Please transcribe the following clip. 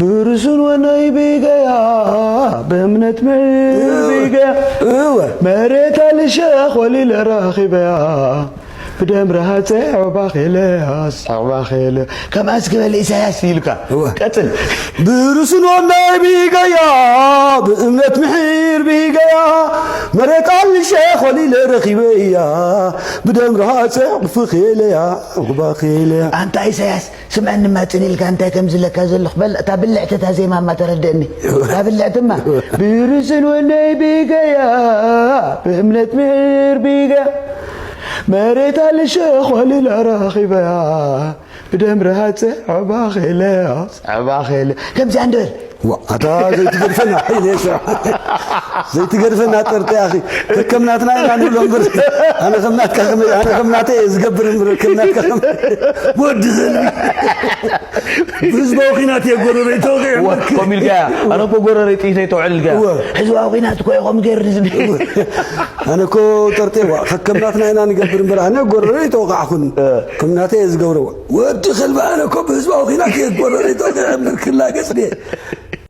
ብርሱን ወናይ ብገያ ብእምነት ምር ብገያ እወ መሬት ኣልሸ ኾሊለ ረኺበያ ብደም ረሃፀ ዕባኼለያስ ዕባኼለ ከምኣስ ክበል ኢሳያስ ኢልካ እወ ቀፅል ብርሱን ወናይ ብገያ ብእምነት ምሒር ብገያ መሬት ኣልሸ ኾሊለ ረኺበያ ብደም ረሃፀ ዕባኼለያ ዕባኼለያ ኣንታ ኢሳያስ ስምዐኒ ማፅን ኢልካ እንታይ ከም ዝለካ ዘለኹ በል እታ ብልዕቲ እታ ዜማ እማ ተረድእኒ እታ ብልዕቲ እማ ብርዝን ወነይ ቢገያ ብእምነት ምር ቢገያ መሬት ኣልሸ ኾሊላ ረኺበያ ብደም ረሃፀ ዕባኼለ ዕባኼለ ከምዚኣ እንድበል ዋ ኣታ ዘይትገድፈና ሓይለ ስራሕ ዘይትገድፈና ጠርጠ ኣኺ ከከም ናትና ኢና ንብሎ እምበር ኣነ ከም ናትካ ከመይ ኣነ ከም ናተይ እየ ዝገብር እምበር ከም ናትካ ከመይ ወዲ ከልቢ ብህዝባዊ ኺናት እየ ጎረረይ ተወቂዐ እምበር ከምኡ ኢልካያ ኣነ እኮ ጎረረይ ጥይተይ ተውዕል ኢልካያ እወ። ህዝባዊ ኺናት እኮ እየ ከምኡ ገይሩ ዝብል ኣነ እኮ ጠርጠ ዋ ከከም ናትና ኢና ንገብር እምበር ኣነ ጎረረይ ተወቃዕኹን ከም ናተይ እየ ዝገብሮ ወዲ ከልቢ ኣነ እኮ ብህዝባዊ ኺናት እየ ጎረረይ ተወቂዐ እምበር ክላገጽ ድየ